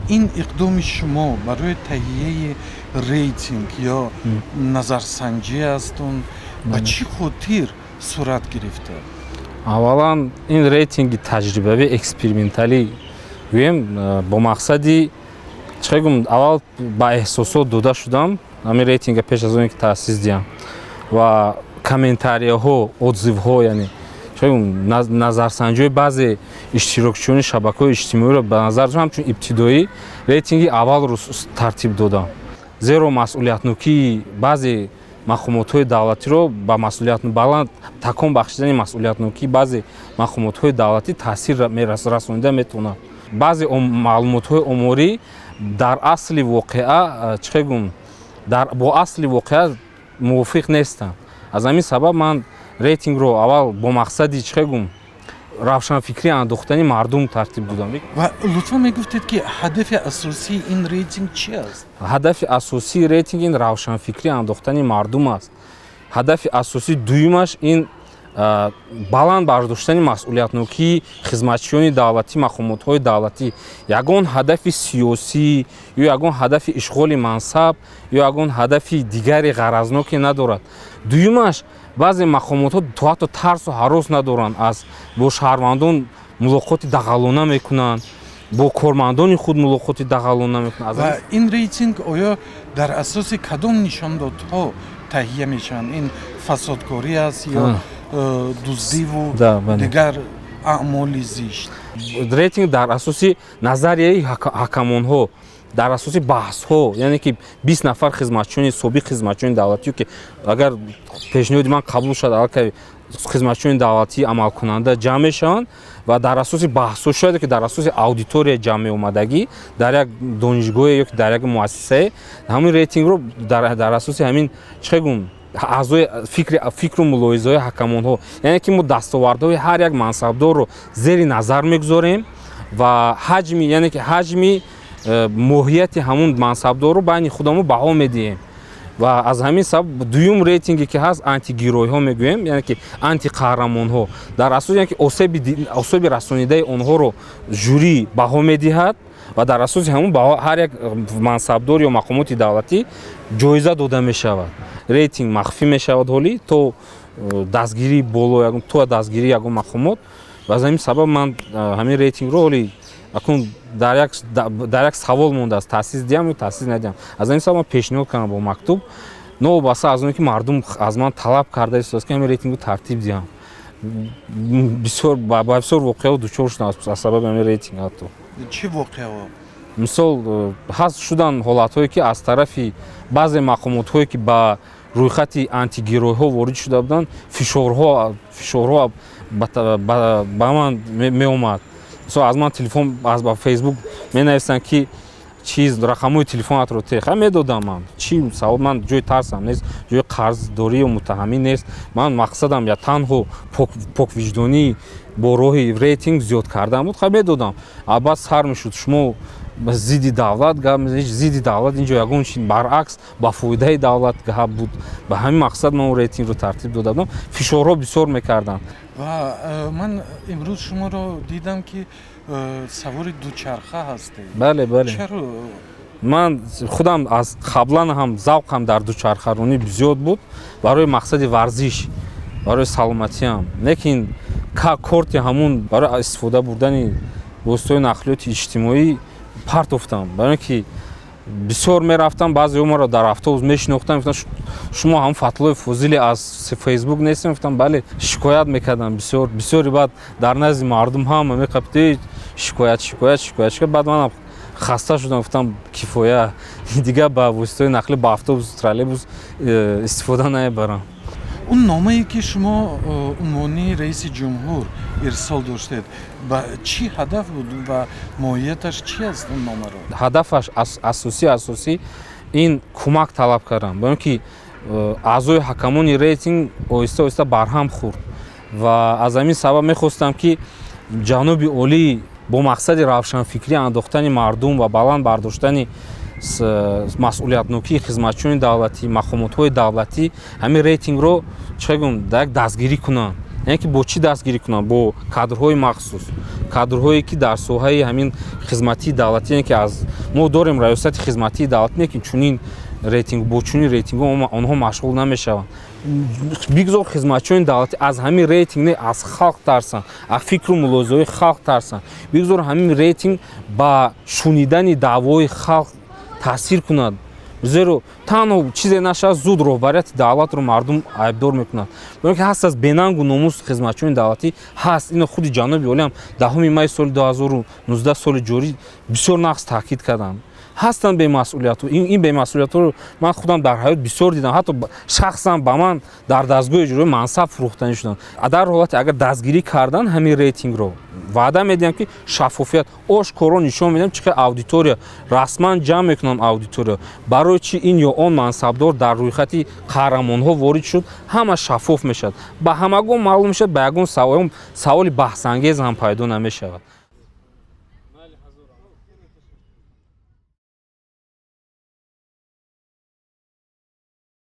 Ин иқдоми шумо барои таҳияи рейтинг ё назарсанҷӣ аст, он ба чӣ хотир сурат гирифта? Аввалан, ин рейтинги таҷрибавӣ, эксперименталӣ гӯем, бо мақсади чӣ гум, аввал ба эҳсосот дода шудам. Ҳамин рейтинга пеш аз оне ки таъсис диҳам ва комментарияҳо, отзывҳо, яъне назарсанҷиҳои баъзе иштирокчиёни шабакаҳои иҷтимоиро ба назар дошта, ҳамчун ибтидоӣ рейтинги аввалро тартиб додам, зеро масъулиятнокии баъзе мақомотҳои давлатиро ба масъулият баланд такон бахшидани масъулиятнокии баъзе мақомотҳои давлатӣ таъсир расонида метавонад. Баъзе маълумотҳои оморӣ дар асли воқеа, чӣ гум, бо асли воқеа мувофиқ нестанд. Аз ҳамин сабаб ман рейтингро аввал бо мақсади, чӣ гум, равшанфикрӣ андохтани мардум тартиб додам. Ва лутфан мегуфтед, ки ҳадафи асосии ин рейтинг чи аст? Ҳадафи асосии рейтинг ин равшанфикрӣ андохтани мардум аст. Ҳадафи асосии дуюмаш ин баланд бардоштани масъулиятнокии хизматчиёни давлатӣ, мақомотҳои давлатӣ. Ягон ҳадафи сиёсӣ ё ягон ҳадафи ишғоли мансаб ё ягон ҳадафи дигари ғаразноке надорад. Дуюмаш, баъзе мақомотҳо то ҳатто тарсу ҳарос надоранд, аз бо шаҳрвандон мулоқоти дағалона мекунанд, бо кормандони худ мулоқоти дағалона мекунанд. Ва ин рейтинг оё дар асоси кадом нишондодҳо таҳия мешаванд? Ин фасодкорӣ аст ё дуздиву дигар аъмоли зишт? Рейтинг дар асоси назарияи ҳакамонҳо, дар асоси баҳсҳо, яъне ки 20 нафар хизматчиёни собиқ, хизматчиёни давлатӣ, ки агар пешниҳоди ман қабул шавад, аллакай хизматчиёни давлатии амалкунанда ҷамъ мешаванд ва дар асоси баҳсҳо, шояд ки дар асоси аудитория ҷамъ меомадагӣ дар як донишгоҳе ё ки дар як муассисае, ҳамин рейтингро дар асоси ҳамин, чӣ гум, аъзои фикру мулоҳизаҳои ҳакамонҳо, яъне ки мо дастовардҳои ҳар як мансабдорро зери назар мегузорем ва ҳаҷми, яъне ки ҳаҷми моҳияти ҳамун мансабдорро байни худамо баҳо медиҳем. Ва аз ҳамин сабаб дуюм рейтинге ки ҳаст, антигеройҳо мегӯем, яъне ки антиқаҳрамонҳо, дар асос, яъне ки осеби расонидаи онҳоро жюри баҳо медиҳад ва дар асоси ҳамун баҳо ҳар як мансабдор ё мақомоти давлатӣ ҷоиза дода мешавад. Рейтинг махфӣ мешавад ҳолӣ то дастгирии боло, то дастгирии ягон мақомот. Ва аз ҳамин сабаб ман ҳамин рейтингро ҳоли акнун дар як савол мондааст: таъсис диҳам ё таъсис надиҳам. Аз ҳамин сабаб ман пешниҳод кардам бо мактуб, новобаста аз оне ки мардум аз ман талаб карда истодааст, ки ҳамин рейтингро тартиб диҳам. Бисёр ба бисёр воқеаҳо дучор шудам аз сабаби ҳамин рейтинг ҳатто. Чӣ воқеаҳо? Мисол, ҳаст шудан ҳолатҳое, ки аз тарафи баъзе мақомотҳое, ки ба рӯйхати антигеройҳо ворид шуда буданд, фишорҳо ба ман меомад. Мисол, аз ман телефон, аз ба Фейсбук менависанд, ки чиз, рақамҳои телефонатро теха. Медодам ман, чӣ савоб? Ман ҷои тарсам нест, ҷои қарздорӣ ё муттаҳамӣ нест. Ман мақсадам я танҳо поквиҷдонӣ бо роҳи рейтинг зиёд кардан буд. Ха, медодам. А баъд сар мешуд: шумо зидди давлат гап, зидди давлат инҷо ягон чи, баръакс, ба фоидаи давлат гап буд. Ба ҳамин мақсад ман рейтингро тартиб дода будам. Фишорҳо бисёр мекарданд. Ва ман имрӯз шуморо дидам, ки савори дучарха ҳастед. Бале. Чаро? Ман худам аз қаблан ҳам завқам дар дучархаронӣ зиёд буд, барои мақсади варзиш, барои саломатиам. Лекин корти ҳамун барои истифода бурдани воситаҳои нақлиёти иҷтимоӣ партофтам, барои ин ки бисёр мерафтам, баъзеҳо маро дар автобус мешинохтанд, мегуфтанд: «Шумо ҳам Фатлои Фозили аз Фейсбук нестем?» Гуфтам: «Бале». Шикоят мекардам бисёр бисёри. Баъд дар назди мардум ҳама меқапид: шикоят, шикоят, шикоят, шикоят. Баъд манам хаста шудам, гуфтам: «Кифоя, дигар ба воситаҳои нақлӣ, ба автобус, троллейбус истифода намебарам». Он номае, ки шумо унвони раиси ҷумҳур ирсол доштед, ба чӣ ҳадаф буд ва моҳияташ чӣ аст, он номаро? Ҳадафаш асосӣ ин кӯмак талаб кардам, бо ин ки аъзои ҳакамони рейтинг оҳиста оҳиста барҳам хӯрд ва аз ҳамин сабаб мехостам, ки ҷаноби олӣ бо мақсади равшанфикрӣ андохтани мардум ва баланд бардоштани масъулиятнокии хизматчиёни давлатӣ, мақомотҳои давлатӣ ҳамин рейтингро, чӣ гум, дар як дастгирӣ кунанд. Яъне ки бо чӣ дастгирӣ кунанд? Бо кадрҳои махсус, кадрҳое, ки дар соҳаи ҳамин хизматии давлатӣ, яъне ки аз мо дорем Раёсати хизматии давлатӣ, лекин чунин рейтинг, бо чунин рейтингҳо онҳо машғул намешаванд. Бигзор хизматчиёни давлатӣ аз ҳамин рейтинг не, аз халқ тарсанд, аз фикру мулоҳизаҳои халқ тарсанд. Бигзор ҳамин рейтинг ба шунидани даъвои халқ таъсир кунад, зеро танҳо чизе нашавад, зуд роҳбарияти давлатро мардум айбдор мекунад. Ки ҳаст аз бенангу номус хизматчиёни давлатӣ ҳаст. Ино худи ҷаноби олиам 10 май соли 2019, соли ҷорӣ, бисёр нағз таъкид карданд. Ҳастанд бемасъулиятҳо. Ин бемасъулиятҳоро ман худам дар ҳаёт бисёр дидам. Ҳатто шахсан ба ман дар дастгоҳи иҷроӣ мансаб фурӯхтанӣ шуданд. Дар ҳолате агар дастгирӣ кардан ҳамин рейтингро, ваъда медиҳам, ки шаффофият ошкоро нишон медиҳам, чӣ қадр аудитория расман ҷамъ мекунам, аудитория барои чӣ ин ё он мансабдор дар рӯйхати қаҳрамонҳо ворид шуд, ҳама шаффоф мешавад, ба ҳамагон маълум мешавад, ба ягон саволи баҳсангез ҳам пайдо намешавад.